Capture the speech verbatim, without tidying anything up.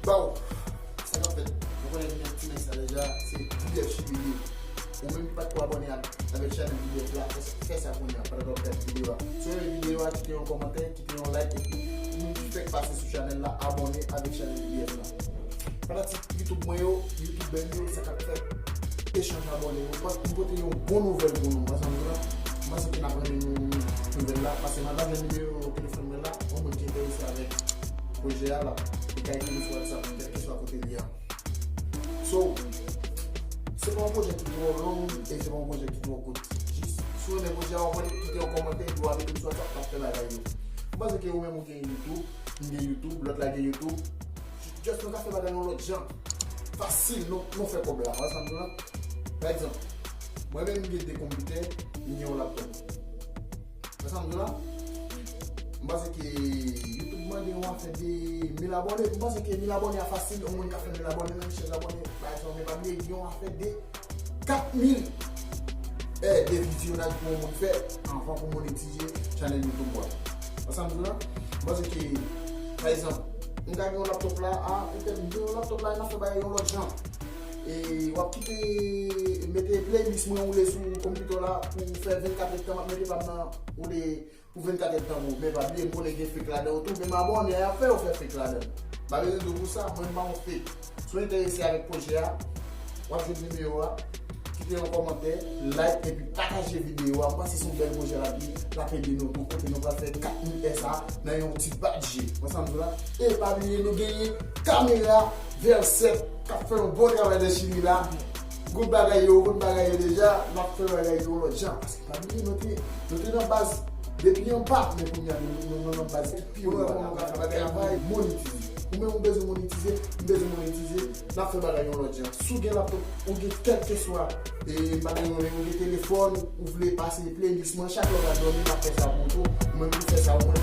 Baw, sa k ap fèt? Nou konnen nou gen ti nèg sa deja, se D F Chibili. Ou menm ki pa t ko abòne avèk chanèl D F la, fè sa kounye a, pandan w ap gade videyo a. Si w renmen videyo a, kite yon kòmantè, kite yon like, epi ou menm ki fèk pase sou chanèl la, abòne avèk chanèl D F la. Fanatik YouTube mwen yo, YouTuber m yo, sa k ap fèt? Echanj abòne yo. M pote yon bon nouvèl pou nou, ansanm la. M panse ke n ap renmen nou nouvèl la, paske m ap jwenn nimewo telefòn mwen la, yon moun ki enterese avèk pwojè a la, li ka ekri m sou WhatsApp, kèlkeswa kote li ye. So, se pa yon pwojè ki twò long e se pa yon pwojè ki twò kout. Jis, si w renmen pwojè a, w ap kite yon kòmantè epi w ap ekri m sou WhatsApp, m ap fè bagay yo. M panse ke ou menm ou gen YouTube, m gen YouTube, lòt la gen YouTube. Just nou ka fè bagay yon lòt jan. Fasil, nou, nou fè kòb la. Ou wè sa m di w la? Pa egzanp, mwen menm m gen de konpitè, m gen yon laptop. Ou wè sa m di w la? M panse ke YouTube mande yon afè de mil abòne. M panse ke mil abòne a fasil, yon moun ka fè mil abòne, menm chèz abòne, pa egzanp, men pa bliye, gen yon afè de kat mil è de vizyonaj pou yon moun fè anvan pou monetize chanèl YouTube ou a. Ou wè sa m di w la? M panse ke, pa egzanp, m ka gen yon laptop la, a, petèt m gen yon laptop la, e n ap fè bagay yon lòt jan. E w ap kite, mete playlist mwen woule sou konpitè w la pou fè vennkat èdtan, m ap mete pa m nan woule pou vennkat èdtan pou ou. Men pa bliye, m konnen gen fake ladan yo tou, menm abòne a y ap fè yo fè fake ladan. M pa bezwen di w pou sa, mwen m pa yon fake. Si w enterese avèk pwojè a, w ap jwenn nimewo a, kite yon kòmantè, like, epi pataje videyo a. M panse se yon bèl pwojè l ap ye, l ap ede nou tou kote nou pral fè kat mil è sa nan yon ti badje. Ou wè sa m di w la? E pa bliye, nou genyen kamera V R sèt k ap fè yon bon travay nan Chili la. Goud bagay yo, goud bagay yo deja, n ap fè bagay yo lòt jan. Paske pa bliye, nou te, nou te nan baz depi anba, men kounye a nou, nou, nou nan baz pi wo a la. Pou nou ka fè bagay la, monetize. Ou menm ou bezwen monetize, m bezwen monetize, n ap fè bagay yon lòt jan. Si w gen laptop, ou gen kèlkeswa, e, bagay yon, ou gen telefòn, ou vle pase playlist mwen, chak lè w pral dòmi, m ap fè sa pou ou tou. Ou menm ki fè sa, ou